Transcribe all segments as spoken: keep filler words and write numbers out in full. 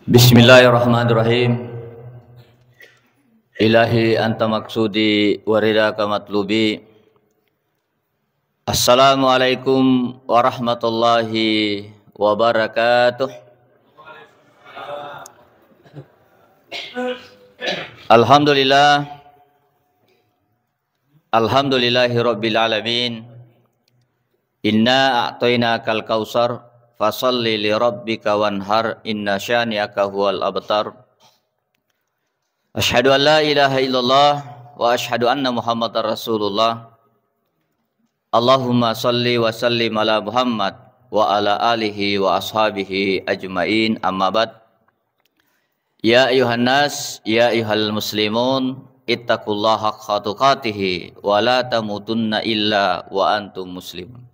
Bismillahirrahmanirrahim. Ilahi anta maksudi wa ridaka matlubi. Assalamualaikum warahmatullahi wabarakatuh. Alhamdulillah. Alhamdulillahi rabbil alamin. Inna a'tainakal kautsar, fasalli li rabbika wanhar, inna syani'aka huwal abtar. Asyhadu an la ilaha illallah wa asyhadu anna Muhammadar Rasulullah. Allahumma salli wa sallim ala Muhammad wa ala alihi wa ashabihi ajmain, amma ba'd. Ya ayuhan nas, ya ayuhal muslimun, ittaqullaha haqqa tuqatihi wa la tamutunna illa wa antum muslimun.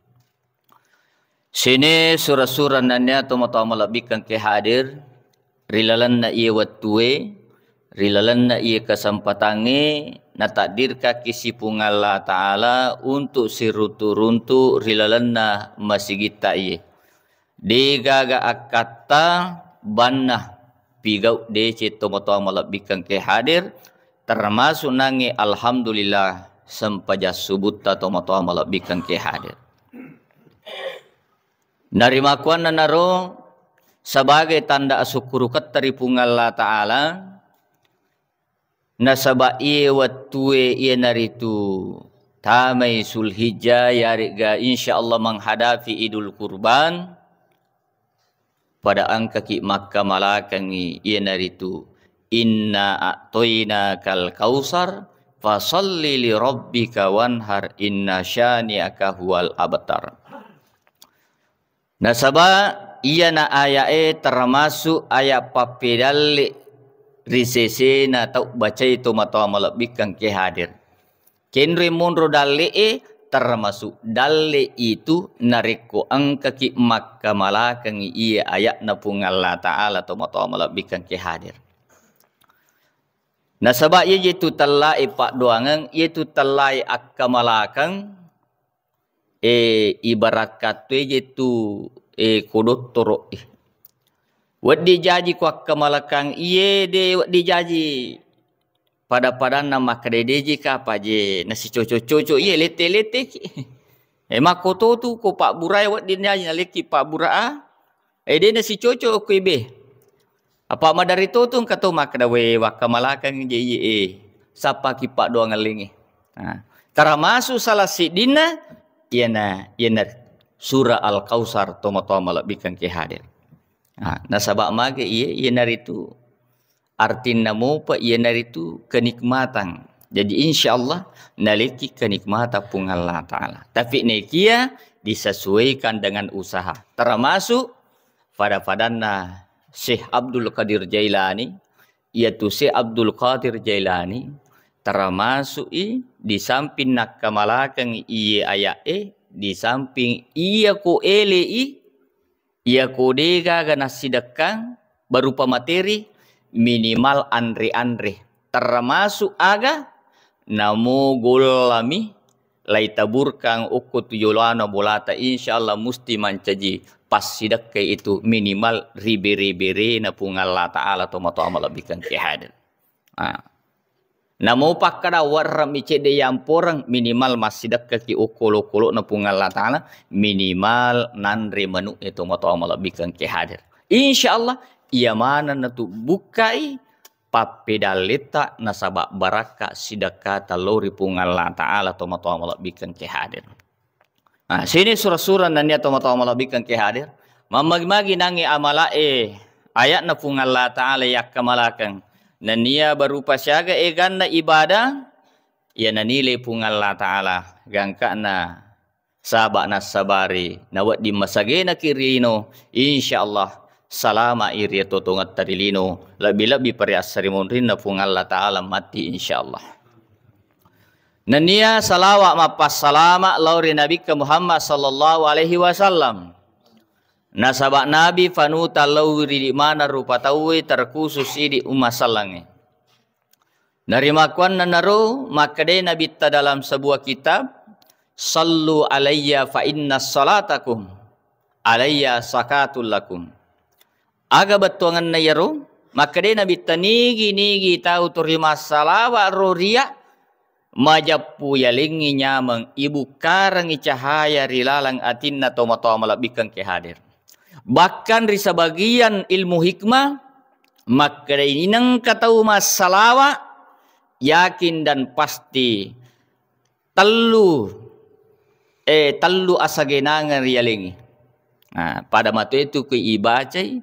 Sini sura-sura nennia tomatoa malebbikkeng ke hadir, ri lalenna iye wettue, ri lalenna iye kesempatangnge, natakdirkaki si Puang Allah Ta'ala untuk siruntu-runtu ri lalenna masigitta iye. Degaga akkatta banna pigau deceng tomatoa malebbikkeng ke hadir, termasuk nangnge alhamdulillah sempajang subutta tomatoa malebbikkeng ke hadir. Narimakkuannanaro sebagai tanda asyukkuruketta ri Puang Allah Ta'ala, nasaba iye wettue iyanaritu tamai Zulhijjah, yaregga insyaallah menghadapi Idul Kurban, pada engkaki makkamalakengngi iyanaritu, "Inna a'tainakal kautsar, fasalli li rabbika wanhar, inna syani'aka huwal abtar." Nasaba iyana aya'e termasuk aya' pappedalle ri sesena tau bacai tomatoa malebbikkeng ke hadir. Kenre monro dalle'e, termasuk dalle itu narekko engkaki makkamalakengngi iye aya'na Puang Allah Ta'ala tomatoa malebbikkeng ke hadir. Nasaba iye je tu tellae paddoangeng, iye tu tellae akkamalakeng, e, ibarakkattue je tu, e, ko dottoro'e. Wedding jaji ko akkamalakang iye, de wedding jaji pada-padanna makkeda de je ka apa je nasicoco-coco iye lette-letteki. E, makkototu ko pabburae wedding jaji nalekki pabbura a, e, de nasicoco ko ibe. Apa maderri totu engka to makkeda, "We, wakkamalakang je iye, e, sappaki paddoangellingnge." Nah, termasuk salah siddinna iyana, iyana sura Al-Kautsar tomatoa malebbikkeng ke hadir. Nah, nasaba mage iye, iyanaritu artinna mopa iyanaritu kenikmatan. Jadi insyaallah nalekki kenikmatan Puang Allah Ta'ala. Tapi nekia disesuaikan dengan usaha. Termasuk pada-padanna Syekh Abdul Qadir Jailani, iyatu Syekh Abdul Qadir Jailani termasuk i di samping nakkamalakeng iye aya'e, di samping iya ko ele i, iya ko degaga nassidekkang berupa materi, minimal anre-anre. Termasuk aga namo gollami laitaburkang okko tu joloana bolata, insyaallah musti mancaji passidekkai itu minimal ribere-berena Puang Allah Ta'ala tomatoa malebbikkeng ke hadir. Ah. Namo pakkada warrami cedde yamporeng, minimal massidekkaki okko olokolo'na Puang Allah Ta'ala, minimal nanre manu'e tomatoa malebbikkeng ke hadir. Insyaallah iya manenna tu bukkai pappedalletta nasaba barakka sidekkata lao ri Puang Allah Ta'ala tomatoa malebbikkeng ke hadir. Nah, sini sura-sura nennia tomatoa malebbikkeng ke hadir. Mammagi-magi nangnge amala'e aya'na Puang Allah Ta'ala yakkamalakeng. Nennia berupa siaga eganna ibadah, iya nanilai Puang Allah Ta'ala gangka'na saba nassabari nawedding masagenaki rino, insyaallah salama i ri totongetta ri lino, lebbi-lebbi pa ri assarimunrinna Puang Allah Ta'ala matti, insyaallah. Nennia salawa mappassalama lao ri Nabikka Muhammad sallallahu alaihi wasallam. Nasaba Nabi panuta lao ri idi maneng rupa tauwe, terkhusus idi umma sellengnge. Narimakkuannanaro makkedai Nabitta dalam sebuah kitab, "Sallu alayya fa inna salatakum alayya sakatul lakum." Aga bettuangenna iyaro? Makkedai Nabitta, nigi-nigi tau turi massalawa ro riya, majeppu yalengngi nyameng, ibukkarengngi cahaya ri laleng atinna tomatoa malebbikkeng ke hadir. Bahkan ri sebagian ilmu hikmah, makkedai nengka tau massalawa, yakin dan pasti tellu, eh, tellu asagenangeng riyalengngi. Nah, pada matu itu ku ibacai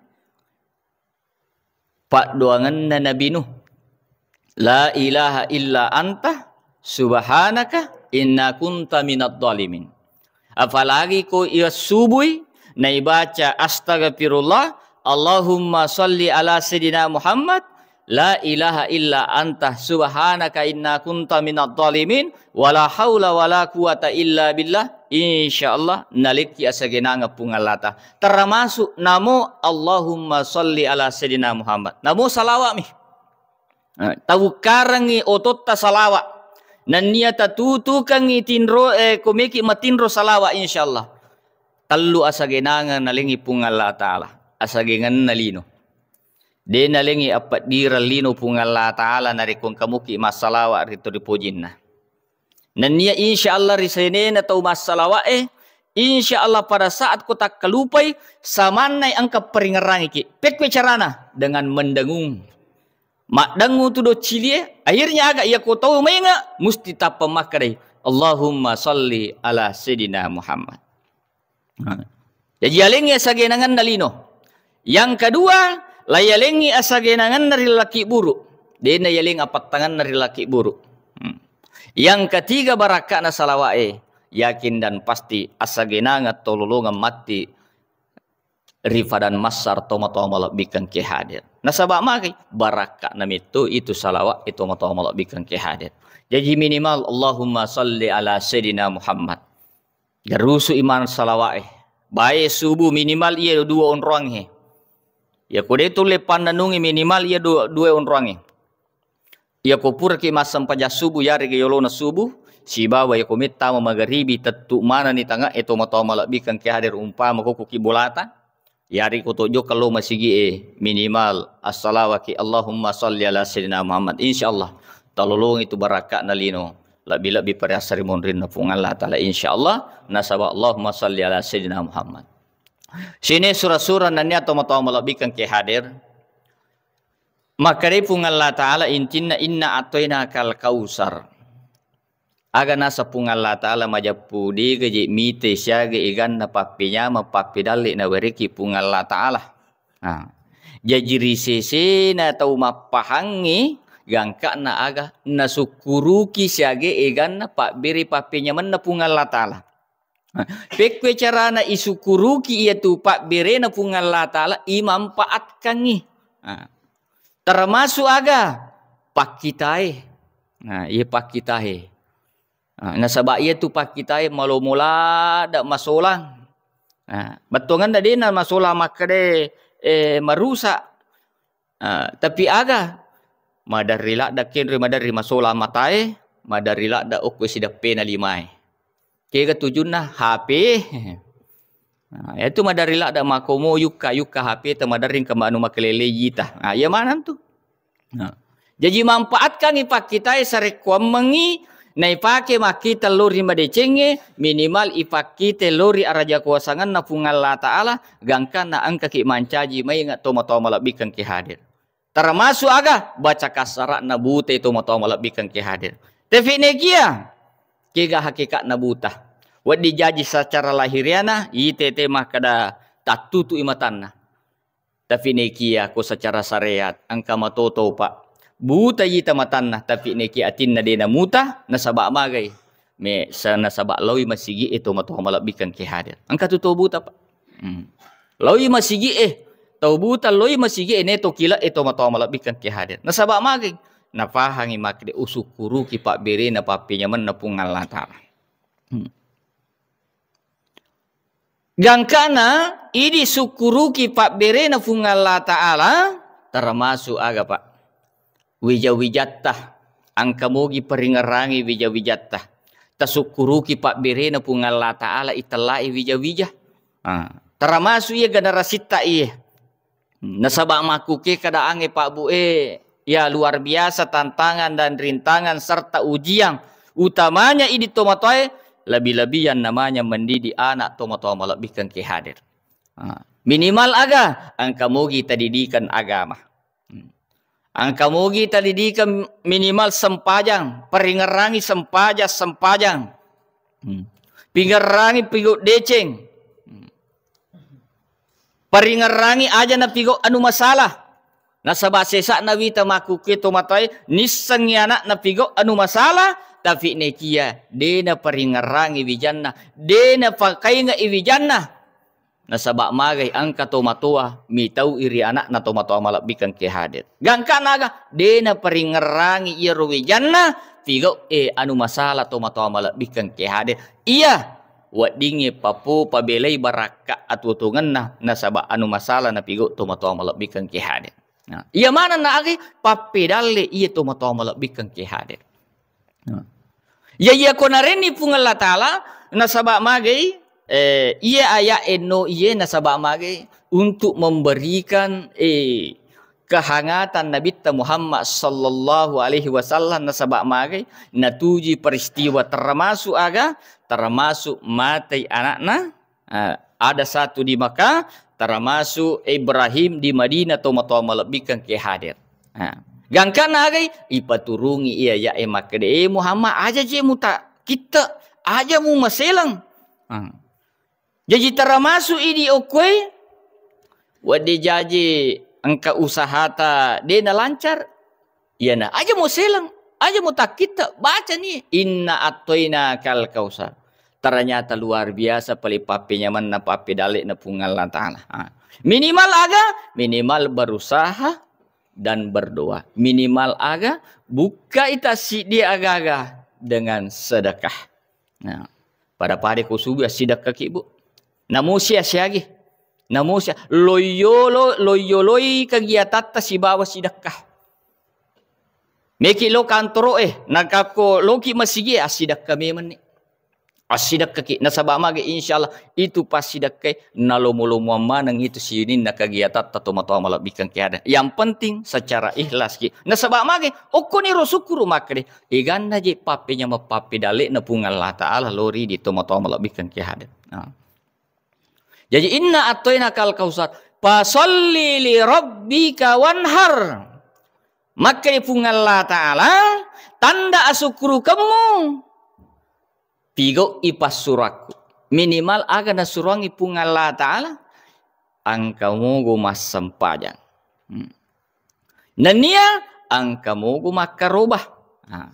paddoangenna Nabi Nuh. La ilaha illa anta subhanaka inna kunta minadh dhalimin. Apalagi ko iya subui naibaca astaghfirullah, Allahumma salli ala sayyidina Muhammad, la ilaha illa anta subhanaka inna kunta minadh dhalimin, wala haula wala quwata illa billah, insyaallah nalekki asagenangeng Puang Allah Ta'ala. Termasuk namo Allahumma salli ala sayyidina Muhammad. Namo salawa'mi. Eh, tawukkarengngi ototta salawa. Nennia tatutukengngi tinro, eh, komeki matinro salawa, insyaallah. Tellu asagenangeng nalengngi Puang Allah Ta'ala. Asagengenna lino. De nalengngi appeddireng lino Puang Allah Ta'ala narekko engka muki massalawa ri toripojinna. Nennia insyaallah ri senena tau massalawa'e, insyaallah pada saat ko takkalupai, samannai engka peringerangiki. Pekkue carana? Dengan mendengung. Maddengu tu doccilie, akhirnya aga iya ko tau menga, musti tappa makkedai, Allahumma salli ala sayyidina Muhammad. Nah. Jaji yalengngi asagenangenna lino. Yang kedua, la yalengngi asagenangenna ri laki buru. Dena yaleng apattangenna ri laki buru. Hmm. Yang ketiga, barakka'na salawa'e, yakin dan pasti asagenangeng tololongeng matti ri fadan massar tomatoa malebbikkeng ke hadir. Nasaba magi? Barakka'na metto itu salawa e tomatoa malebbikkeng ke hadir. Jaji minimal Allahumma salli ala sayyidina Muhammad. Garusu iman salawa'e. Bae subuh minimal iya dua onroangnge. Ya ko de tulle pannanungi minimal iya dua, dua onroangnge. Iya ko puraki massempajang subuh, yarega yolona subuh, sibawa iya ko mettama magaribi, tettu manani tangae tomatoa malebbikkeng ke hadir umpama ko kuki bolata, yari ko tojokka lo masigie minimal assalawaki Allahumma salli ala sayyidina Muhammad. Insyaallah talolongi tu barakka'na lino. Lebbi-lebbi pada asari monrinna Puang Allah Ta'ala, insyaallah, nasaba Allahumma salli ala sayyidina Muhammad. Sini sura-sura nennia tomatoa malebbikkeng ke hadir. Makkedai Puang Allah Ta'ala intinna, inna a'tainakal kautsar. Aga nasa Puang Allah Ta'ala majeppu, dega je mite siaga eganna pappenyameng pappedalle nawereki Puang Allah Ta'ala. Nah, jaji ri sesena tau mappahangngi gangka'na aga nasukkuruki siaga eganna pabbere pappenyamenna Puang Allah Ta'ala. Pekkue carana isukkuruki iyatu pabberena Puang Allah Ta'ala, imanfaatkangngi. Nah, termasuk aga? Pakkitae. Nah, iya pakkitae. Ah, nasaba iyatu pakkitae malomo ladde masolang. Ah, bettuangenna dena masolang makkeda, eh, marusak. Ah, tapi aga? Maderri ladde kenroi, maderri masolang matae, maderri ladde okko sideppena limae. Kega tujunna? H P. Nah, itu maderri ladde makomo yukka, yukka H P ta maderri engka manu makelele yita. Nah, iya maneng tu. Nah, jaji manfaatkangngi pakkitae sarekkuammengngi naipake makkita lo ri madecengnge, minimal ipakkite lo ri araja kuasangenna Puang Allah Ta'ala, gangkanna engkaki mancaji mainga tomatoa malebbikkeng ke hadir. Termasuk aga? Baca kasara'na buta tomatoa malebbikkeng ke hadir. Tapi nekia, kega hakikatna buta. Wedding jaji secara lahiriana, itete makkeda tattutui matanna. Tapi nekia ko secara syariat, engka matoto, Pak. Buta ita matanna, tapi nekia atinna dena muta, nasaba magai? Me, sa-, nasaba laoi masigi e tomatoa malebbikkeng ke hadir. Engka tu to buta, Pak. Hmm. Laoi masigi e, tau buta laoi masigi e, ne to kila e tomatoa malebbikkeng ke hadir. Nasaba magai? Napahangi makkeda usukkuruki pabberena pappenyamenna Puang Allah Ta'ala. Hmm. Gangkana idi sukkuruki pabberena Puang Allah Ta'ala, termasuk aga, Pak? Wija-wijatta. Engka mogi peringerangi wija-wijatta. Tasukkuruki pabberena Puang Allah Ta'ala, itellai wija-wija. Ah, termasuk iya generasitta iya. Nasaba makkuke keadaangnge, Pak Bu, e, ya, luar biasa tantangan dan rintangan serta ujian utamanya idi tomatoae, lebih-lebih yang namanya mendidik anak tomatoa malebbikeng ke hadir. Ah, minimal aga engka mogi tadidikan agama. Hmm. Engka mogi tadidikan minimal sempajang, paringerangi sempajang, sempajang. Hmm. Pingerangi pigau deceng. Hmm. Paringerangi aja napigau anu masalah. Nasaba sesa'na wita makkuke tomatoae, nissengngi anakna pigau anu masalah, tapi nekia de naparingerangi wijanna, de napakainge'i wijanna. Nasaba magai engka tomatoa mitau'i ri anakna tomatoa malebbikeng ke hadir. Gangkana aga de naparingerangi iyaro wijanna pigau e anu masalah tomatoa malebbikeng ke hadir. Iya, weddingnge papo pabelai barakka atuo-tuongenna nasaba anu masalah napigau tomatoa malebbikeng ke hadir. Nah, iya manenna agi pappedalle iya tomatoa malebbikeng ke hadir. Nah. Ya, iya ko narenni Puang Allah Ta'ala, nasaba magai, eh, iya ayat enno iye nasaba magai untuk memberikan, eh, kehangatan Nabitta Muhammad sallallahu alaihi wasallam, nasaba magai natuji peristiwa termasuk aga, termasuk matei anakna, eh, ada satu di Makkah, termasuk Ibrahim di Madinah, tomatoa malebbikeng ke hadir. Nah, gangkana agai ipaturungi iya ya e makkeda, "Eh Muhammad, aja je muta kitta, aja mu maselang." Hmm. Jaji termasuk idi okkoe, wadde jaji engka usahata de nalancar, iyana aja mo seleng, aja mo takkitta, baca ni, "Inna attoina kal kausar." Ternyata luar biasa pale pappenyamenna, pappedalle'na Puang Allah Ta'ala. Ha. Minimal aga, minimal berusaha dan berdoa. Minimal aga, bukkai tassiddi aga-aga dengan sedekah. Nah, pada-pada ko subuh assidekkaki, Bu. Namusi asiagi. Namusi loyolo, loyoloi kegiatatta sibawa sidekka. Meki lo kantoro e, nakakko loki masigi e, assidekka memenni. Assidekkaki, nasaba mage insyaallah itu passidekkai nalomo-lomoang maneng itu sininna kegiatatta tomatoa malebbikeng keadaan. Yang penting secara ikhlas ki. Nasaba mage okkoni ro sukkuru makkede. Eganna je pappenyameng pappedalle'na Puang Allah Ta'ala lori di tomatoa malebbikeng ke hadir. Nah. Jadi, "Inna a'toina kal kausar, fasalli li rabbika wanhar." Makkede Puang Allah Ta'ala, tanda asukkurukemmu, pigau'i passurakku. Minimal aga nasuruangngi Puang Allah Ta'ala, engka mogo massempajang. Hmm. Nennia engka mogo makkaroba. Nah,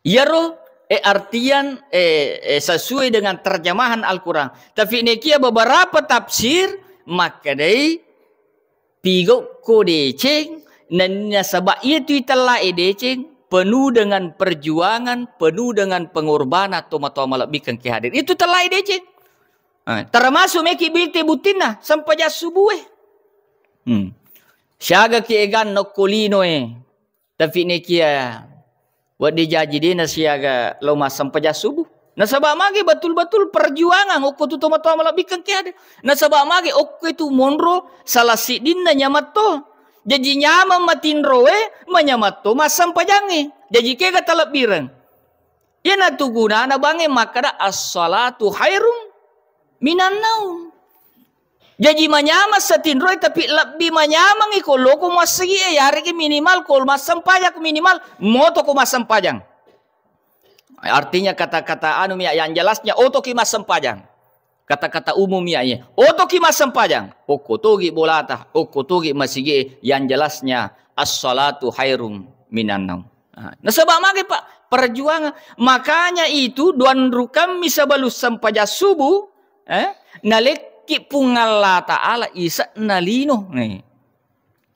iyaro, eh, artian, eh, eh, sesuai dengan terjemahan Al-Quran. Tapi nekia beberapa tafsir makkedai pigokko deceng, nennia saba iya tu itellae deceng, penuh dengan perjuangan, penuh dengan pengorbanan tomatoa malebbikeng ke hadir. Itu tellae deceng. Eh, termasuk meki bite buttinna, sempajang subuh e. Hmm. Siaga ki eganna okko lino e. Tapi nekia, wadde jaji dena siaga lo massempajang subuh. Nasaba magi betul-betul perjuangan okko tu tomatoa malebbikeng ke hadir. Nasaba magi okko itu monro salah siddinna nyamatto. Jaji nyameng matinro e, manyamatto massempajangnge. Jaji kega talebbireng. Iyanatu gunana bangnge makkada, "As-salatu khairum minan naum." Jaji manyameng satinroe, tapi lebbi manyamengngi ko loko muassegi e, yaregi minimal ko massempajang, minimal moto ko massempajang. Artinya kata-kata anu mi yang jelasnya otoki massempajang. Kata-kata umum ya, iya. Otoki massempajang. Okko togi bolata, okko togi masigi e, yang jelasnya as-salatu khairum minan naum. Nah, nasaba mage, Pak, perjuangan. Makanya itu duanrukammi sebelum sempajang subuh, eh, nalekki Puang Allah Ta'ala ise'na lino. Nih.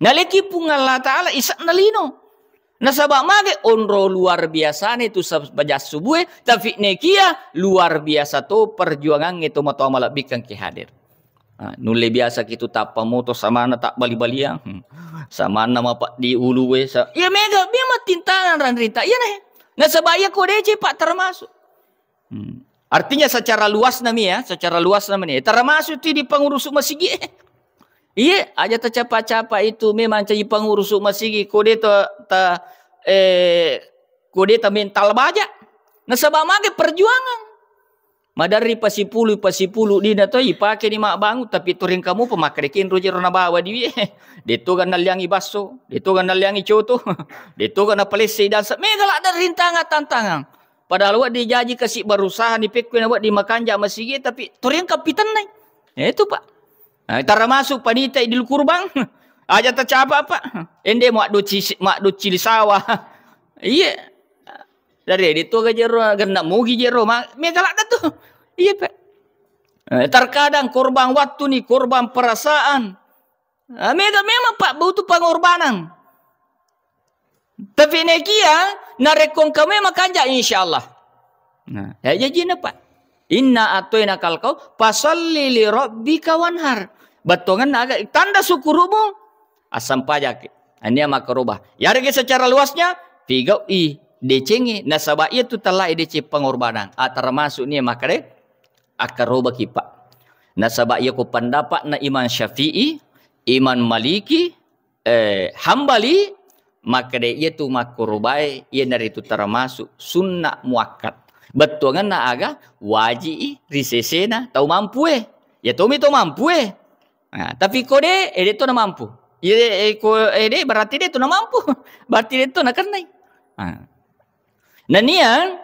Nalekki Puang Allah Ta'ala ise'na lino. Nasaba mage onro luar biasane tu sempajang subuh e, tapi nekia luar biasa to perjuangangnge tomatoa malebbikeng ke hadir. Ah, nulle biasa kitu tappa moto samanna tak bali-baliang. Hmm. Samanna mapeddi ulu e, sa-, iya mega, mega mattintangan ranrita. Iya ne. Nasaba iya ko deceng, Pak, termasuk. Hmm. Artinya secara luasna mi ya, secara luasna mi, termasuk tu di pengurus masigi. Iye, aja tacapa-capa itu memang caji pangurusu masigi, kode ta, ta, eh, kode ta mental baja. Nasaba mage perjuangan. Maderri pasipulu, pasipulu dina to ipake ni mabbangung, tapi turing kamu pemakai kinro jero nabawa diwi. Deto ga nalliangi basso, deto ga nalliangi coto, deto ga napalessei dansa. Mega ladde rintangan tantangan. Padahal wedding jaji kasi berusaha ni pekko na wedding makanja masigi, tapi turing kapitennai. Itu, Pak. Nah, termasuk panitia Idul Kurban. Aja tacapa, Pak. Ende maddoci, maddoci lisawa. Iya. Dari itu ga jero, genna mugi jero, ma-, mega ladde tu. Iya, Pak. Eh, terkadang korban waktu ni, korban perasaan. Ah, mega memang, Pak, butuh pengorbanan. Tapi nekia, narekko engka memang kanja, insyaallah. Nah, ya jajina, Pak. Inna atoina kalkau, fasalli li rabbika wanhar. Bettuanganna aga, tanda syukurumu, assampajaki. Ania makkaroba. Yarega secara luasnya, pigau'i decengi, nasaba iya tu tellae deceng pengorbanan. Ah, termasuk nia makkeda, akkarobaki, Pak. Nasaba iya ko pendapatna Imam Syafi'i, Imam Maliki, eh, Hambali, makkeda iya tu makkarobae, iyanaritu termasuk sunnah muakkad. Bettuanganna aga, waji'i ri sesena tau mampue. Ya tomi tau mampue. Nah, tapi ko de, eh, de to na mampu. Iya, eh, ko, eh, de, berarti de to na mampu. Berarti de to na kennai. Nah. Nania,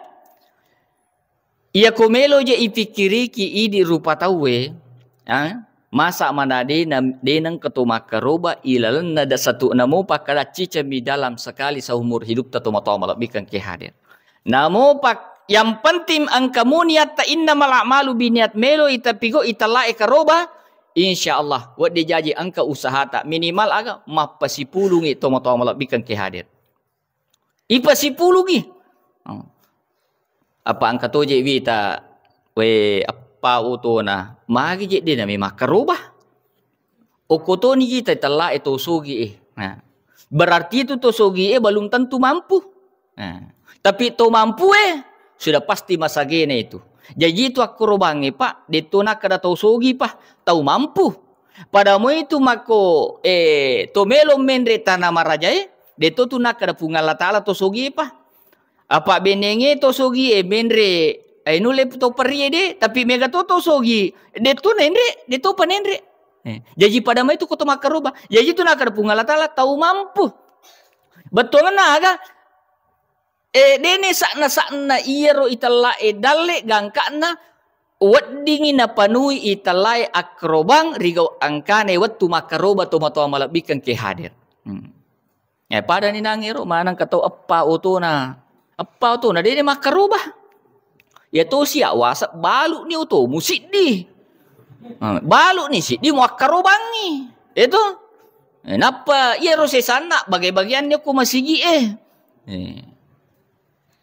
iya ko melo je ipikkiriki idi rupa tauwe, ah, masa mana de na, de nengka to makkaroba ilalenna da satu namo pakkadaccicami dalam sekali seumur hidupta tomatoa malebbikeng ke hadir. Namo pak, yang penting engka mu niatta innamal a'malu biniat melo ita pigo ita lae karoba, insyaallah wedde jaji engka usahata minimal aga mappasipulungi tomatoa malebbikeng ke hadir. Ipasipulungi. Oh. Apa engka toje wita, we, appa otona, magi je de nami makkaroba. Okko toni kita tellae to sogi e. Nah, berarti itu to sogi e belum tentu mampu. Nah, tapi to mampu e sudah pasti masagena itu. Jaji itu akkorobangnge, Pak, detto nakkeda tau sogi, Pak, tau mampu. Pada moi tu makko, eh, to melo menre tana marajae, detto tu nakkeda Puang Allah Taala to sogi, Pak. Apa benenge to sogi e menre, eh, nulle to perie de, tapi mega to to sogi, detto nenre, detto panenre. Eh, jaji pada moi tu ko to makkaroba. Jaji tu nakkeda Puang Allah Taala tau mampu. Bettuanna aga? Eh, dene sakna-sakna iyaro itella e dalle gangkana weddingi napanui itella e akkarobang rigau angkana wettu makkaroba tomatoa malebbikeng ke hadir. Hmm. Eh, pada ni nangero maneng ka tau eppa otona. Eppa otona dene makkaroba. Ya to sia wasa balu ni otomu siddi. Ah, balu ni siddi muakkarobangi. Itu. Eh, nappa iyaro sesanna bage-bageanni ko masigi e. Eh.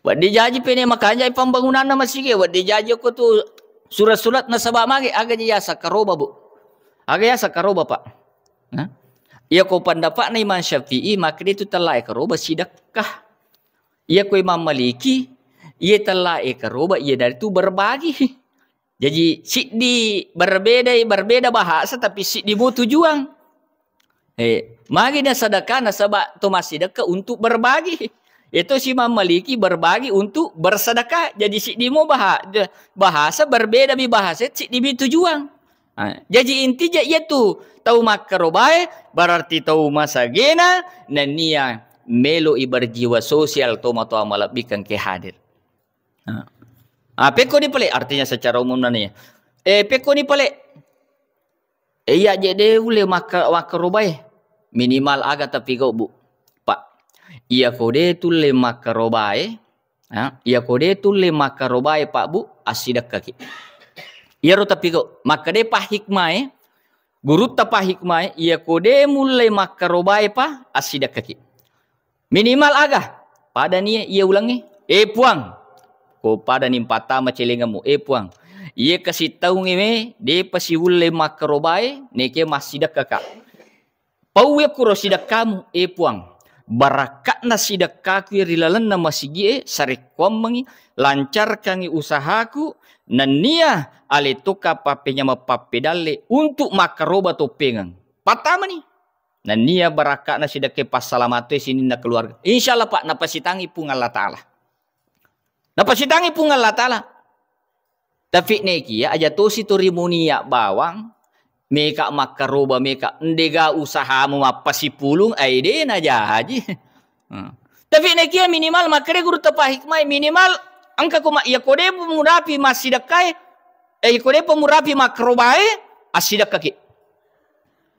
Wedde jaji pene makanjai pambangunanna masigi e, wedde jaji ko tu surat-surat nasaba mage aga jasa karoba, Bu. Aga jasa karoba, Pak. Nah. Iya ko pendapatna Imam Syafi'i, makkeda itu tellae karoba sidekka. Iya ko Imam Maliki, iya tellae karoba, iya dari tu berbagi. Jaji siddi berbeda, berbeda bahasa tapi siddi mo tujuan. Eh, magi na sedekah nasaba to massidekka untuk berbagi. Itu si Imam Maliki berbagi untuk bersedekah. Jadi siddi mo baha-, bahasa berbeda mi bahasa siddi mi tujuan. Ah, jaji intinya iya tu tau makkarobae berarti tau masagena nennia melo i berjiwa sosial tomatoa malebbikeng ke hadir. Ah. Ah, pekko ni pale, artinya secara umum nani. Eh, pekko ni pale. Eh, iya je de ulle makka-, makkarobae. Minimal aga tapi gau, Bu. Pak. Iya ko de tulle makkarobae. Ha? Iya ko de tulle makkarobae, Pak, Bu, assidekkaki. Iyaro tapi gau. Makkeda Pak Hikmae, gurutta Pak Hikmae, iya ko de mulle makkarobae, Pak, assidekkaki. Minimal aga? Pada ni iya ulengnge. Eh, Puang. Ko pada ni pattama celengemmu. Eh, Puang. Iya kasi taungnge me, depa siulle makkarobae, neke massidekkaka. Pauwe kuro sidekkamu, eh, Puang. Barakka'na sidekkaku ri lalenna masigi'e, sarekkuammengi, lancarkangi usahaku, nennia ale tokka pappenyameng pappedalle untuk makkaroba toppengeng. Pattamani. Nennia barakka'na sidekkai passalamattoi sininna keluarga. Insya Allah, Pak, napasitangi Puang Allah Ta'ala. Napasitangi Puang Allah Ta'ala. Tapi nekia aja tosi to rimunia bawang, meka makkaroba, meka ndega usahamu mappasipulung, ai de najaji. Hmm. Tapi nekia minimal makkeda guru tepa hikmai, minimal engka ko ma-, iya ko de murapi massidekkai, eh, iya ko de pemurapi makkarobae, assidekkaki.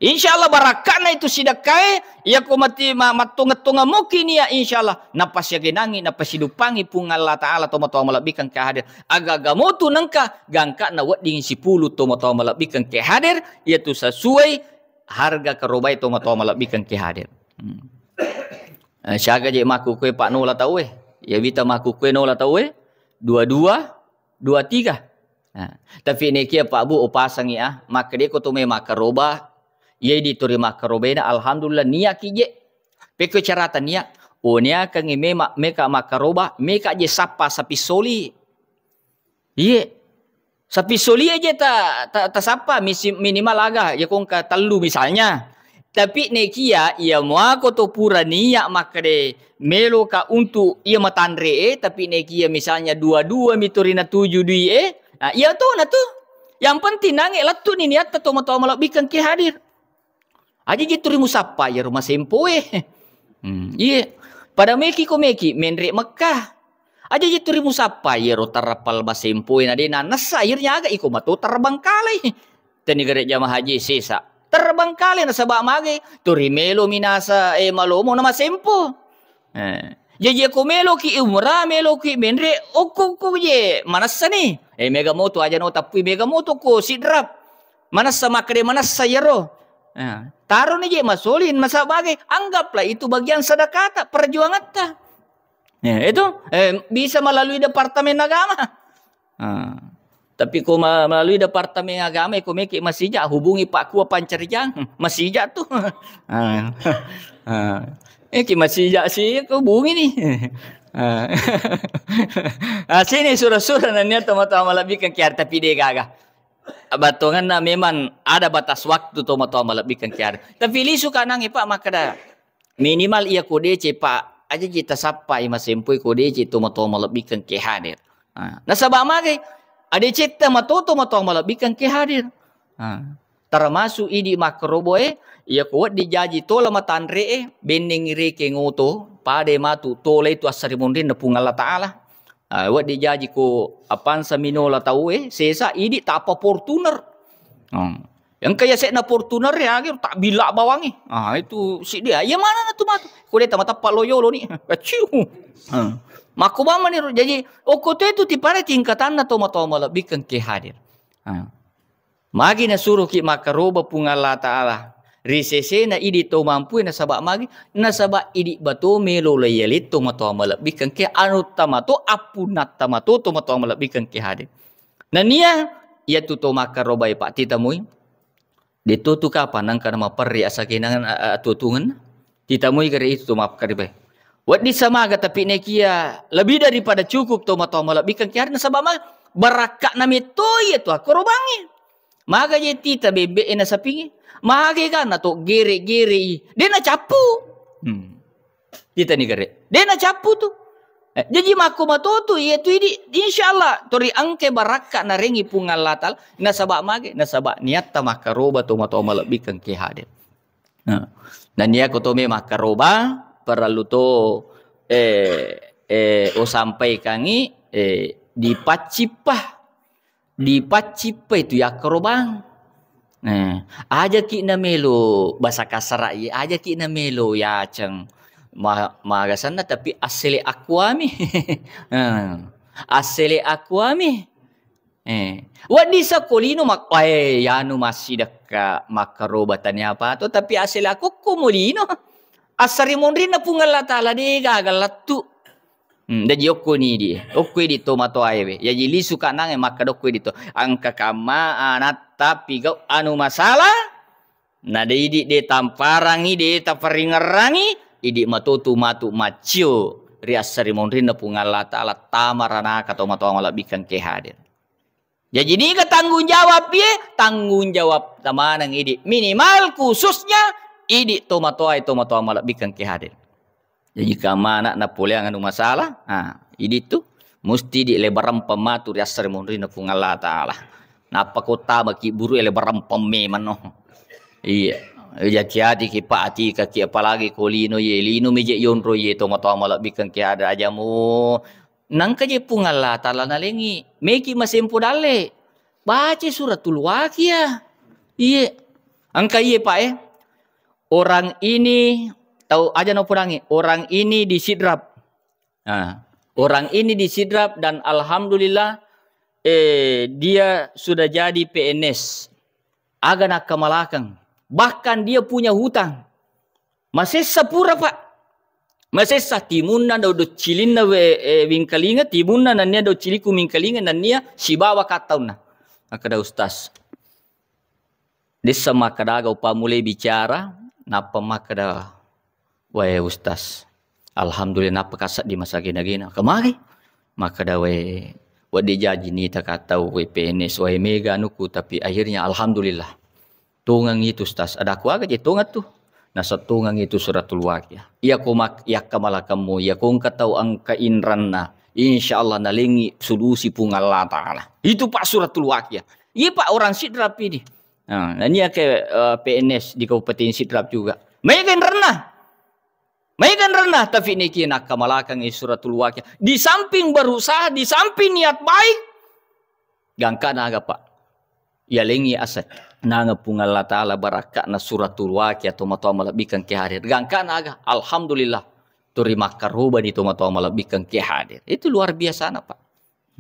Insya Allah barakka'na itu sidekkae, iya ko mati ma-, mattongeng-tongeng muki nia, insya Allah napasiagenangi, napasiduppangi Puang Allah Ta'ala tomatoa malebbikeng ke hadir. Aga-aga motu nengka gangka'na wedding sipulu tomatoa malebbikeng ke hadir, iya tu sesuai harga karobae tomatoa malebbikeng ke hadir. Hmm. Eh, siaga je makkukue Pak nola tauwe? Iya wita makkukue nola tauwe? Dua dua, dua tiga. Nah, tapi nekia Pak Bu, opasangi ah, makkedeko to me makkaroba, iya di tori makkarobena, alhamdulillah, niaki je. Pekko carata nia, oh, niakangi mema-, meka makkaroba, meka je sappa sapi soli. Iye. Sapi soli aja ta, ta, tasappa misi-, minimal aga, ya kongka tellu misalnya. Tapi nekia, iya muako to pura nia makkede meloka untuk iya matanre e, tapi nekia misalnya dua dua mi tori natuju dui e, nah, iya to na tu. Yang penting nange lettu ni niatta tomatoa malebbikeng ke hadir. Aja je turi musappa iyaro masempoe. Hmm, iye. Pada meki ko meki menre Mekah. Aja je turi musappa iyaro tarapal masempoe na de nannessa iyaro nyaga iko mato terbengkalai. Teni gare jamaah haji sesa. Terbengkalai nasaba mage turi melo minasa, eh, malomo na masempo. Eh, jaji ko meloki umrah, meloki menre, okko, okko je manessa ni. Eh, mega moto aja no tappui mega moto ko sidrap. Manessa makkeda manessa iyaro. Nah, taroni je masoli, nasaba bagai, anggaplah itu bagian sedekata, perjuangatta. Ya, itu, eh, bisa melalui Departemen Agama. Ah. Tapi ko ma-, melalui Departemen Agama, ko meki masija, hubungi Pak Kua Pancarijang. Masija tu. Ah. Ah. Eh, ki masija si, ko hubungi ni. Ah. Ah, sini sura-sura nania tomatoa malebbikeng ke hadir, tapi de gaga. Battuangenna memang ada batas waktu tomatoa malebbikeng ke hadir. Tapi lisu kanangnge, Pak, makkeda minimal iya ko deceng, Pak, aja ji tasappai masempoi ko deceng tomatoa malebbikeng ke hadir. Ah, nasaba magai? Adecetta mato tomatoa malebbikeng ke hadir. Ah, termasuk idi makkaroboe, iya ko wedding jaji tola matanre e, bennengngi rekeng oto, padai matu tola itu assarimunrinna Puang Allah Ta'ala. Ah, wedding jaji ko apangsa minola tau e, sesa idi tappa Fortuner. Hmm. Engka yase'na Fortuner e, agi tabbila bawangi. Ah, itu siddi. Iya manenna tu matu? Ko de tamatappa lo yolo ni. Kaciu. Hmm. Makko bang maniro. Jaji, okko tu itu tipare tingkatanna tomatoa malebbikeng ke hadir. Ah. Magi nasuroki makkaroba Puang Allah Ta'ala ri sesena idi to mampue, nasaba magi? Nasaba idi bato melo laiyaleng tomatoa malebbikeng ke, anutta mato, appunnatta mato tomatoa malebbikeng ke hadir. Nania iyatu to makkarobae, Pak, titemui. Deto tu kapang nengka namaperri asagenangan a-, a-, atuo-tuongenna. Titemui gare itu to makkarobae. Wedding samaga, tapi nekia lebih daripada cukup tomatoa malebbikeng ke hadir, nasaba ma-, barakka'na metto iyatu akkorobangnge. Maga je tita bebbe e na sapingnge. Maga ganna to gere-gere i. De nacappu. Hmm. Tita ni gare. De nacappu tu. Eh, jaji makko matotu iyatu idi, insyaallah tori engke barakka narengi Puang Allah Ta'ala. Nasaba mage? Nasaba niatta makkaroba tomatoa malebbikeng ke hadir. Nah, nania ko to me makkaroba, parellu to, eh, eh, usampaikangi, eh, dipaccippa, dipaccippa itu yakkarobang. Nah, ajaki na melo basa kasara i, ajaki na melo yaceng ma-, magasanna, tapi assele akuami. Nah, assele akuami. Eh, wedding sa ko lino mak-, eh, yanu massidekka makkaroba tania apa to, tapi asli akokko mo lino. Assarimunrinna Puang Allah Ta'ala de gaga lettu. Hmm, jaji okko ni di, okko di tomatoae we. Jaji lisu kanangnge makkeda okko di to. Engka kamma anatta pigau anu masalah, na de idi de tamparangi, de taparingerangi, idi matotu matu maccio ri assarimunrinna Puang Allah Ta'ala tama ranaka tomatoa malebbikeng ke hadir. Jaji niga tanggung jawab iye? Tanggung jawab tamaneng idi. Minimal khususnya idi tomatoae, tomatoa malebbikkeng ke hadir. Jaji kamana napoleang anu masalah, ha, idi tu musti idi lebarempeng matu ri assare monrinna Puang Allah Ta'ala. Nappa ko tamaki buru e lebarempeng memang no. Iya. Jaki-jaki ki pa atikaki, apalagi ko lino ye, lino meje yonro ye tomatoa malebbikkeng ke ada aja mo. Nangka je Puang Allah Ta'ala nalengi, meki masempo dalle. Baca suratul Waqiah. Iye. Engka iye, Pak, eh. Orang ini, tau aja no podangi, orang ini di Sidrap. Nah, orang ini di Sidrap dan alhamdulillah, eh, dia sudah jadi P N S. Aga nakkamalakeng. Bahkan dia punya hutang. Masessa pura, Pak. Masessa timunna do-, doccilinna we-, eh, wingkalinga, timunna nennia docciliku wingkalinga nennia sibawa ka taunna. Makkeda Ustaz. Dessa makkeda aga upamulai bicara, nappa makkeda, "Wae Ustaz, alhamdulillah nappa kasaddi masagena-gena." Kemari? Makkeda, "Wae, wedding jaji nita ka tau we P N S, wae mega anuku, tapi akhirnya alhamdulillah." Tongeng itu, Ustaz. Adaku aga je tongeng tu? Nasa tongeng itu suratul Waqiah. Iya ko mak-, yakka malakemmu, iya ko engka tau engka inranna, insya Allah nalengi solusi Puang Allah Ta'ala. Itu Pak suratul Waqiah. Iya Pak orang Sidrap ini. Nah, nania ke, eh, P N S di Kabupaten Sidrap juga. Mega inranna. Mega inranna, tapi niki nakkamalakangi suratul Waqiah. Di samping berusaha, di samping niat baik, gangkana aga, Pak? Yalengi asa. Nanga Puang Allah Ta'ala barakka'na suratul Waqiah tomatoa malebbikkeng ke hadir. Gangkana aga? Alhamdulillah. Turi makkarobani tomatoa malebbikkeng ke hadir. Itu luar biasana, Pak.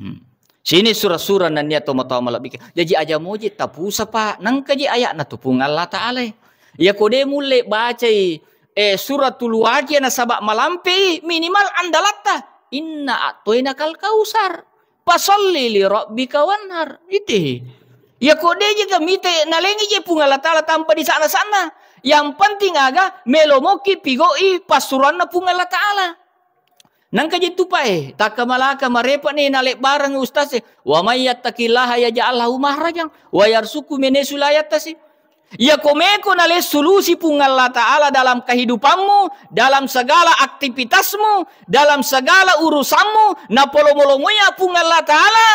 Hmm. Sini sura-sura nennia tomatoa malebbikkeng. Jaji aja moji tapusa, Pak. Nangka je ayatna tu Puang Allah Ta'ala. Iya ko de mulle bacai, eh, suratul Waqiah nasaba malampe, minimal andalatta. Inna a'toina kal kausar. Fasalli li rabbika wanhar. Ite. Iya ko de je gamite nalengi je Puang Allah Ta'ala tanpa disana-sana. Yang penting aga melo moki pigoi passuruanna Puang Allah Ta'ala. Nangka je tupa e, takkamalaka marepa ni nalebbareng ustaz e. Wa may yattaqillaha yaj'al lahu makhrajan wa yarzuqhu min haitsu la yahtasib. Iya ko meko nalessulusi Puang Allah Ta'ala dalam kehidupanmu, dalam segala aktivitasmu, dalam segala urusanmu, napolomolomoi Puang Allah Ta'ala.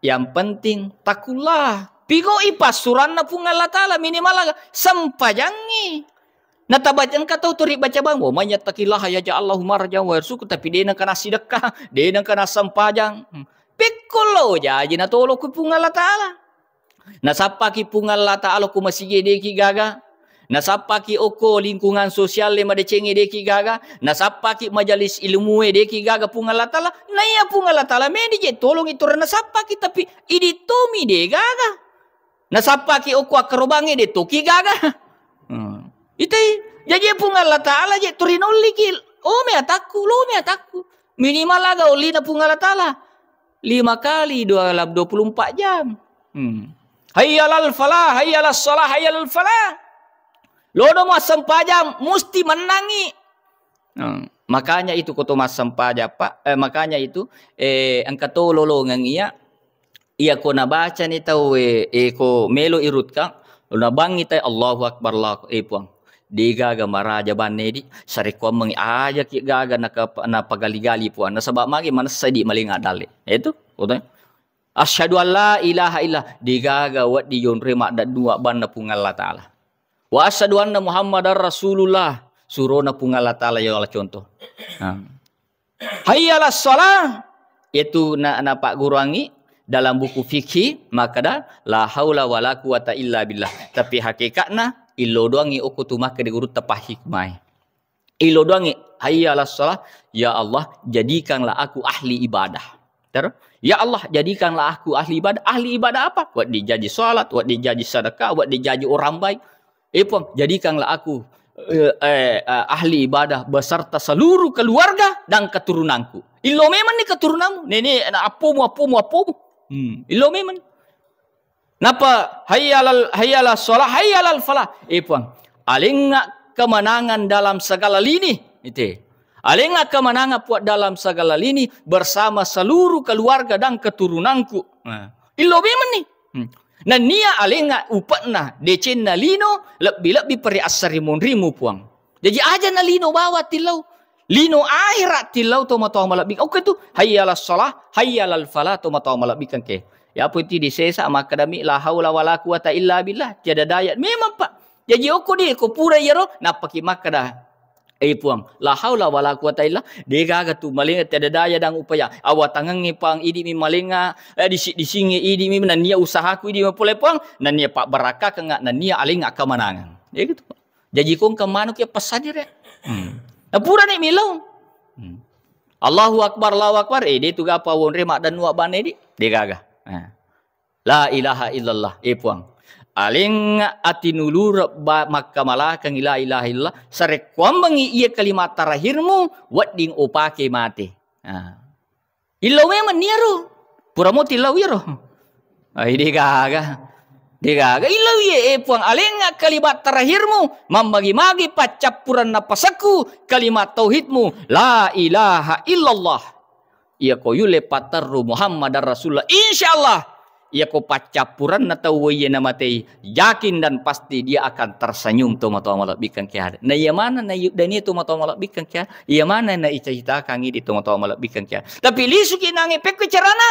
Yang penting takullah. Pigoi passuranna Puang Allah Ta'ala, minimal aga sempajangngi. Natabaca engka tau turi baca bang, "Wa may yattaqillaha yaj'al lahu makhrajan wa yarzuqhu," tapi de nengka nassidekka, de nengka nassempajang. Hmm. Pekko lo jaji natolokku Puang Allah Ta'ala. Nasappaki Puang Allah Ta'ala ko masigi deki gaga. Nasappaki okko lingkungan sosial e madeceng e deki gaga. Nasappaki majelis ilmu e deki gaga Puang Allah Ta'ala. Naiya Puang Allah Ta'ala meni je tolong itu nasappaki, tapi idi tomi de gaga. Nasappaki okko akkarobangnge de toki gaga. Hmm. Itai, jaji Puang Allah Ta'ala je turi nolliki. Oh, me atakku, lo me atakku. Minimal aga ollina Puang Allah Ta'ala. Lima kali dua, dua puluh empat jam. Hmm. Hayya alal falah, hayya alas salah, hayya alal falah. Lodo muassempajang, musti mennangi. Hmm. Makanya itu ko to massempajang, Pak. Eh, makanya itu, eh, engka to lolongeng iya. Iya ko nabacani tau, eh, eh, ko melo irutka, nabangi tai Allahu Akbar, Allahu Akbar. Eh, Puang, de gaga maraja banne di, sarekkuammengi aja ki gaga naka-, napagali-gali Puang. Nasaba magi manessa di malinga dalle. Itu, ko to. Asyhadu an la ilaha illa, de gaga wedding yonroi maddaddua banna Puang Allah Ta'ala. Wa asyhadu anna Muhammadar Rasulullah, surona Puang Allah Ta'ala yala contoh. Nah. Hayya alas shalah, itu na, napagguruangi dalam buku fikih, makkeda, "La haula wala quwata illa billah." Tapi hakikatna, illo doangi okko tu makkeda gurutta pahikmai. Illo doangi, "Hayya alas shalah, ya Allah, jadikanlah aku ahli ibadah." Terus, "Ya Allah, jadikanlah aku ahli ibadah." Ahli ibadah apa? Wedding jaji salat, wedding jaji sedekah, wedding jaji orang baik. Eh, Puang, jadikanlah aku, eh, eh, eh, ahli ibadah beserta seluruh keluarga dan keturunanku. Illo memang ni keturunanmu, nenek, anak, appomu, appomu, appomu. Hmm, illo memang. Napa, "Hayya alal, hayya alas shalah, hayya alal falah." Eh, Puang, alengnga kemenangan dalam segala lini. Itu. Alengnga kemenangan, Puang, dalam segala lini bersama seluruh keluarga dan keturunanku. Nah, Illau memang ni. Hmm. Nennia alengnga upe'na, decenna lino, lebbi-lebbi peri assarimunrimu, Puang. Jaji aja na lino bawang tillau. Lino akhirat tillau tomatoa malebbi. Oke tu, hayya alas shalah, hayya alal falah tomatoa malebbi kengke. Ya apa itu disesa makkadami la haula wala quwata illa billah. Tiada daya. Memang, Pak. Jaji okko di ko pura iyaro, nappaki makkada, "Eh, Puang, la haula wala quwata illa, de gaga tu malenga tiada daya dan upaya. Awatangengnge pang idi mi malenga, eh, disi-disingnge idi mi nennia usahaku idi mi pole, Puang, nennia pabbarakkakeng nennia alenga kemenangan." Ya gitu, Pak. Jaji kongka manuk ya pesanire. Hmm. Nah, pura ni milau. Hmm. Allahu Akbar, Allahu Akbar. Eh, de tu gapa wonre maddanua bane di. De gaga. Nah. La ilaha illallah, eh Puang. Alengnga atinulure ba-, makkamalakengngi la ilaha illallah, sarekkuammengngi iya kalimat terakhirmu, wedding upake mate. Nah. Illau memang niaro. Pura mo tillau iyaro. Ai, degaga. Degaga. Illau iye, eh Puang, alengnga kalimat terakhirmu, mammagi-magi paccappurenna pasekku, kalimat tauhidmu, la ilaha illallah. Iyako yulle patterru Muhammadar Rasulullah, insyaallah, iyako paccappurenna tau iye namatei, yakin dan pasti dia akan tersenyum tomatoa malebbikkeng kiade. Na iya mana na yuddani tomatoa malebbikkeng kiade? Iya mana na icita-citakangngi di tomatoa malebbikkeng kiade? Tapi lisuki nange pekko carana?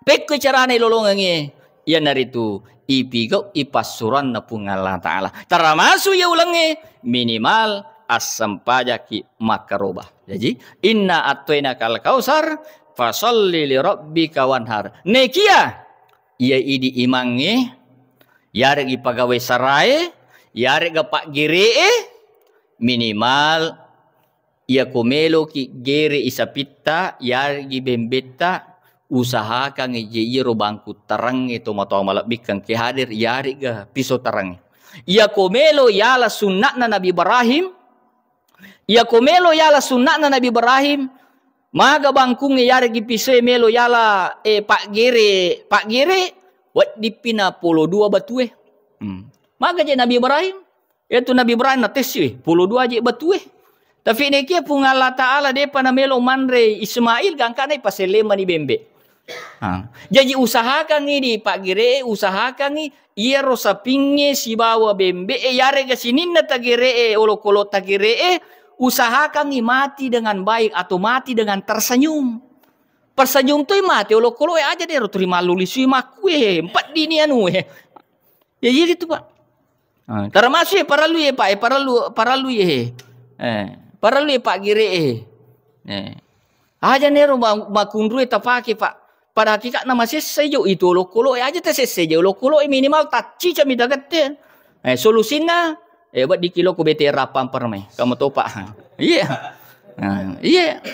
Pekko carana ilolongengnge? Iyanaritu ipigau ipassuranna Puang Allah Ta'ala. Termasuk iya ulengnge minimal assempajaki makkaroba. Jaji, "Inna a'thainakal kautsar, fasalli li rabbika wanhar." Nekia, iya idi imangnge, yaregi pegawai sarae, yarega paggeree, minimal iyako meloki gere isapitta, yaregi bembetta, usahakangngi je iyaro bangku tarangnge tomatoa malebbikkeng ke hadir, yarega piso tarangnge. Iyako melo yala sunna'na Nabi Ibrahim, Iyako melo yala sunna'na Nabi Ibrahim, maga bangkungnge yaregi pisoe melo yala, eh, paggere, paggere, weddippi na polo dua batue. Hmm. Maga je Nabi Ibrahim, yaitu Nabi Ibrahim na tessiwi, polo dua je batue. Tapi nekia Puang Allah Ta'ala depa na melo manre Ismail, gangkana ipaselle mani bembe. Ha. Jaji usahakangngi di paggeree, usahakangngi iyaro sapingnge sibawa bembe'e, yarega sininna tagere'e, olokolo tagere'e, usahakangngi mati dengan baik atau mati dengan tersenyum. Persenyum toi mati, olokolo'e aja dero turi mallulisui makkue, empat dini anue. Ya, iya gitu, Pak. Ah, termasuk ya parellu ya, Pak, ya parellu, parellu ya, eh. Eh, parellu ya paggere'e. Eh. Aja nero ma-, makunrue tapake, Pak. Pada hakikatna masessa jo itu olokolo'e, aja tasessa jo olokolo'e, minimal taccicami tagatte. Eh, solusinna, eh, weddikki lo ko B T R Rappang permai. Kamu topa. Iya. Nah, iya.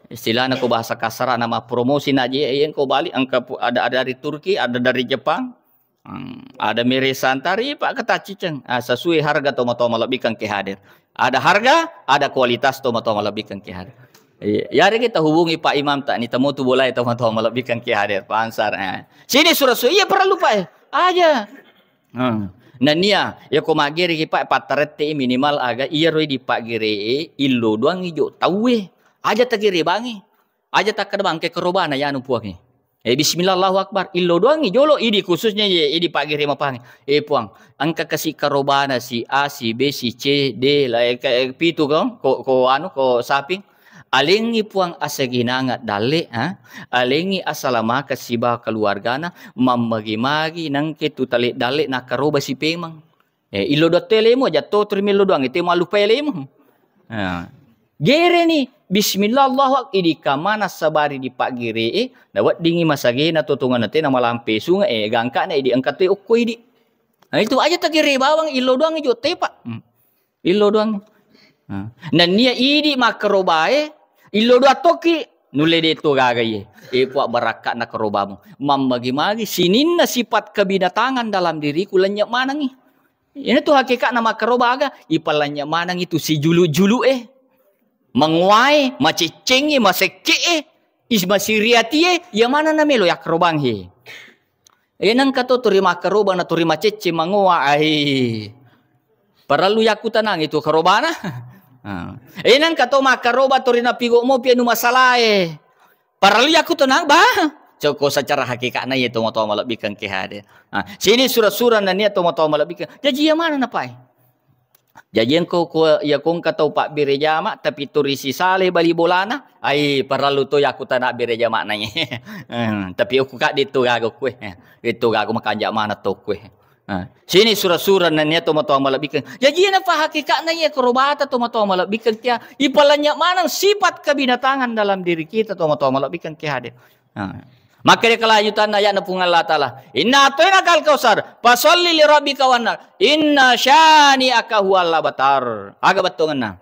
Istilahna ko bahasa kasar nama promosi na je, iya, engko balik engka pu-, ada, ada dari Turki, ada dari Jepang. Hmm, ada mere santari, Pak, ketacciceng. Ah, sesuai harga tomatoa malebbikkeng ke hadir. Ada harga, ada kualitas tomatoa malebbikkeng ke hadir. Iya, yarega kita hubungi Pak Imam tak ni temu tu boleh tomatoa malebbikkeng ke hadir, Pak Ansar. Eh. Sini surat su-, iya perlu, Pak, eh. Aja. Hmm. Nennia, ya ko maggereki, Pak, pattarette minimal aga iya roi di paggere'e, illo doang ijo tauwe. Aja tagere bangi. Aja takkeda bangke kerobana yanu Puangnge. Eh, bismillah, Allahu Akbar. Illo doangngi jolo, idi khususnya ye, idi paggere mapangnge. Eh, Puang, engka kasi kerobana si A, si B, si C, D, la, eh, ke-, eh, pitu ko, ko, ko anu, ko saping. Alengngi Puang asaginanga dalle, ha? Alengngi asalamakeng sibawa keluargana, mammagi-magi nengke tu tale dalle nakkaroba si pemeng. Eh, illo doang to elemu, aja to turi mello doang, itu mallupai elemu. Nah, gereni, bismillah, Allahu Ak-, idi kamana sabari di paggere, eh, na weddingi masagena to tongana te na malampe sunga, eh, gangkana idi engka to okko idi. Nah, itu aja tagere bawang, illo doang jo te, Pak. Hmm. Illo doang. Nah, nennia idi makkarobae, illo doang toki, nulle de to gaga iye. Eh, Puang, barakka'na karobamu. Mammagi-magi, sininna sifat kebinatangan dalam diriku lennye manengi. Iyana tu hakikatna makkaroba aga, ipalennye maneng itu sijulu-julu e, mangowae, maceccengnge, masekke e, is-, masiriati e, iya maneng namelo yakkarobang he. E nengka to turi makkaroba na turi macecce mangowa, ai. Parellu yakkutanang itu karobana. Ah. E nengka to makkaroba turi napigo mopi anu masalae. Parellu yakkutanang, bah. Coko secara hakikatna iya tomatoa malebbikeng ke hadir. Nah, sini sura-sura nennia tomatoa malebbikeng. Jaji iya mana napai? Jaji engko ko iya ko engka tau pabbere jama tapi turi sisale bali bolana, ai parellu to yaku tana bere jama nai. Eh, tapi aku kak ditto gaga kue. Eh, ditto gaga makanja mana to kue. Eh, sini sura-sura nennia tomatoa malebbikeng. Jaji iya nafa hakikatna iya korobata tomatoa malebbikeng kia. Ipalanya maneng sifat kebinatangan dalam diri kita tomatoa malebbikeng kia hadir. Nah. Maka dia kelanjutan ayatna Puang Allah Ta'ala. Inna atoina kal kausar. Fasalli li rabbika wanhar. Inna syani aka huwal abtar. Aga bettongenna.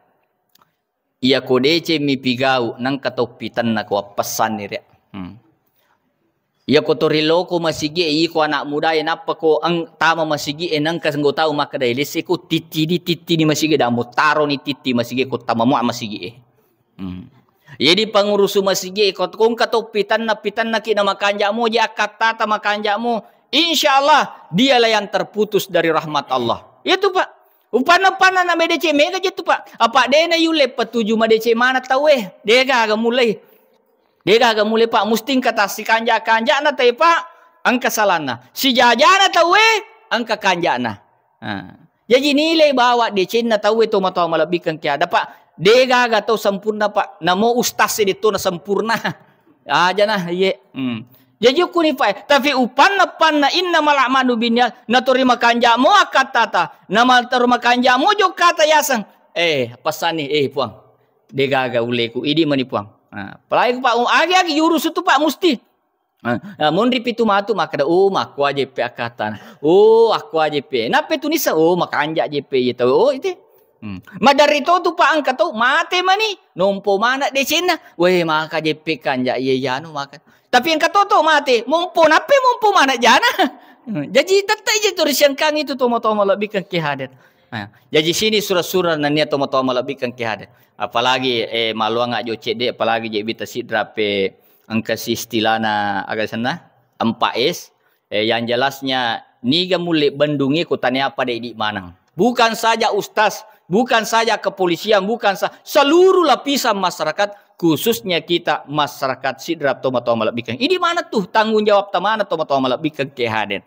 Iya ko deceng mi pigau nengka toppi tenna ko appessanni rek. Hmm. Iya ko tori loko masigi e, iko anak muda e, nappa ko eng-, tama masigi e, nengka senggo tau makkeda, "Lesse ko titti di, titti di masigi e, damu taro ni titti masigi e, ko tama mua masigi e." Hmm. Jadi pengurusu masigi e, ko kongka to pitanna, pitanna ki na makanja mo je akkattata makanja mo, insya Allah dialah yang terputus dari rahmat Allah. Itu Pak. Upanna-upanna na medeceng mega je tu Pak. Apa dena yulle patuju madeceng mana tau e. Dega aga mulai. Degaga mulai, Pak, musti engka tassikanja-kanja'na tauwe, Pak, engka salanna. Sijajana tauwe, engka kanja'na. Ha. Jaji nilai bawa decenna tauwe tomatoa malebbikkeng ke ada, Pak. Degaga tau sempurna, Pak. Namo ustaz e detto na sempurna. Aja nah, iye. Hmm. Jaji ukkuni, Pak. Tapi upanna-panna innamal a'malu binniyat, natori makanja mo akkattata. Namatori makanja mo jokkata yaseng. Eh, passanni, eh, Puang. Degaga uleku, idi mani Puang. Nah, apalagi Pak, agi-agi jurusu tu Pak musti. Nah, nah, monri pitu matu makkeda, "Oh, makko aja pe akkatana. Oh, akko aja pe." Nappe tu nisa, "Oh, makanja je pe iya tau." Oh, itu. Hmm. Madarri to tu Pak engka tau mate mani, nompo mana decenna. Weh, maka je pe kanja iya anu maka. Tapi engka to to mate, mompo nappe mompo mana jana. Hmm. Jaji tette je tu risiangkang itu tomo-tomo lebih ke hadir. Nah, jaji sini sura-sura nennia tomo-tomo lebih ke hadir. Apalagi, eh, maluang ajo cedde, apalagi je bita sidra pe engka si istilana aga senna empat S. Eh, yang jelasnya niga mulle bendungi ko tania pada idi manang. Bukan saja ustaz, bukan saja kepolisian, bukan sa-, seluruh lapisan masyarakat, khususnya kita masyarakat sidra tomo-tomo lebih ke. Idi mana tuh tanggung jawab tamana tomo-tomo lebih ke hadir.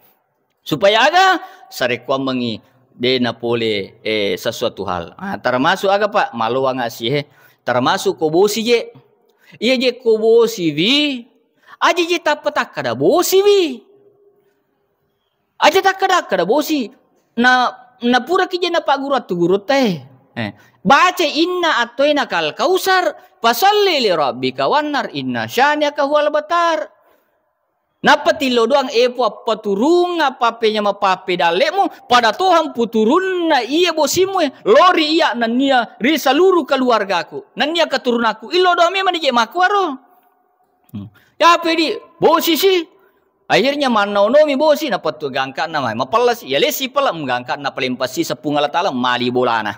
Supaya aga? Sarekkuammengngi de napole, eh, sesuatu hal. Ah, termasuk aga, Pak? Maloang asi, eh. Termasuk ko bosi je. Iya je ko bosi wi. Aja je tappa takkada bosi wi. Aja takkada-kada bosi. Na, napura ki je napagguru attu guru te. Eh. Baca inna atoina kal kausar. Fasalli li rabbika wanhar inna syaniaka huwal batar. Nappa tillo doang, "E Puang, paturunga pappenyama pappedalle'mu, pada tohang puturunna iya bosimu e, lori iya nennia ri seluruh keluargaku, nennia keturunanku." Illo doang memang nije makkuaro. Hmm. Ya pedi, bosi si. Akhirnya mannaonomi bosi, napettu gangkana mai. Mapella si, ya lesi pella, gangkana paling pasti sepung Allah Ta'ala, mali bolana.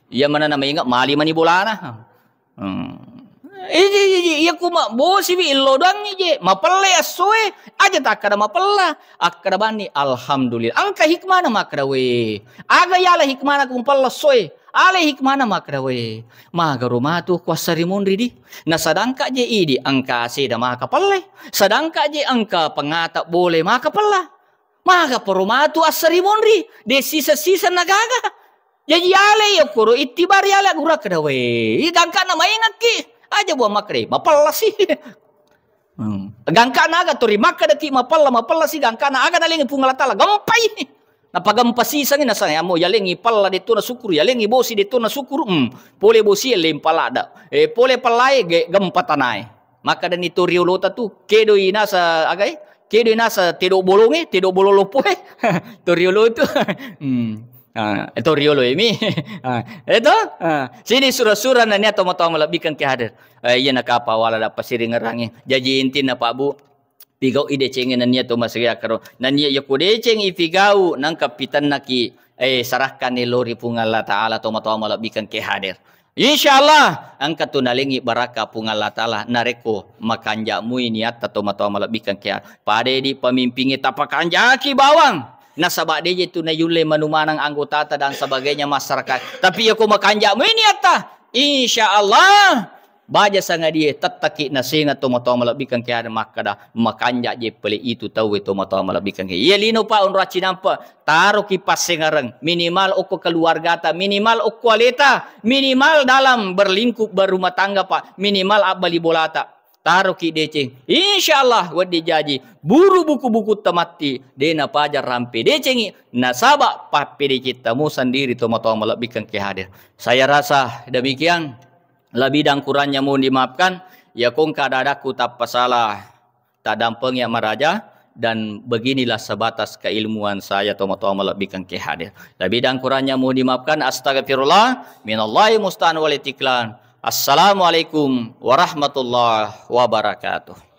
Iya mana nama ingat, mali mani bolana. Hmm. Iji, iji, iya kuma bosi wi illo doangngi je, mapella essoe, aja takkada mapella, akkada banni, "Alhamdulillah." Engka hikmana makkada we. Aga yala hikmana ku mapella essoe, ale hikmana makkada we. Magaro matu kuassari monri di. Na sadangka je idi engka aseda maka pelle, sadangka je engka pengata bole maka pella. Maga poro matu assari monri, de sisa-sisa nagaga. Jaji ale iya koro ittibar yala gura kada we. Gangkana maingakki. Aja buang makre, mapella si. Hmm. Gangkana aga tori makkadaki mapella, mapella si gangkana aga nalengi Puang Allah Ta'ala. Gempai. Napagempa sisangi nasang amo yalengi pella detto na syukur, yalengi bosi detto na syukur. Hmm. Pole bosi lempa lada. Eh, pole pellae ge-, gempa tanae. Makkadani to riolota tu, kedoi nasa agai? Kedoi nasa tedo bolonge, tedo bolong loppoe. To riolo tu. Hmm. Ah, to riolo emi. Ah, eto? Ah, sini sura-sura nania tomo-tomo lebih ke hadir. Eh, iya nakapa wala da pasiringerangi. Jaji intinna Pak Bu, pigau i decengi nania to masri akkaro. Nania yako decengi pigau nangka pitannaki, eh, sarakkan lori Puang Allah Ta'ala tomo-tomo lebih ke hadir. Insya Allah, engka tu nalengi barakka Puang Allah Ta'ala, narekko makanja mui niatta tomatoa malebbikkeng kea. Pada di pemimpingnge tapakanjaki bawang. Nasaba deje tu nayulle manu maneng anggotata dan sebagainya masyarakat. Tapi yako makanja mui niatta, insya Allah, Baja sangadie tettaki nasenga tomatoa malebbikeng ke ada makkada makanja je pele itu tauwe tomatoa malebbikeng ke. Iya lino pa unracci nampa taroki passengareng minimal okko keluargata, minimal okko aleta, minimal dalam berlingkup berumah tangga pa, minimal abbali bolata. Taroki deceng. Insya Allah wedding jaji buru buku-buku tamatti dena paja rampe decengi nasaba pappedeceng tamu sendiri tomatoa malebbikeng ke hadir. Saya rasa demikian. Lebih dan kurangnya mohon dimaafkan. Yakongka ada-adaku tappa salah, tak dampeng ya maraja, dan beginilah sebatas keilmuan saya tomatoa malebbikeng ke hadir. Lebih dan kurangnya mohon dimaafkan. Astagfirullah, minallahi musta'an wal itiklan. Assalamualaikum warahmatullahi wabarakatuh.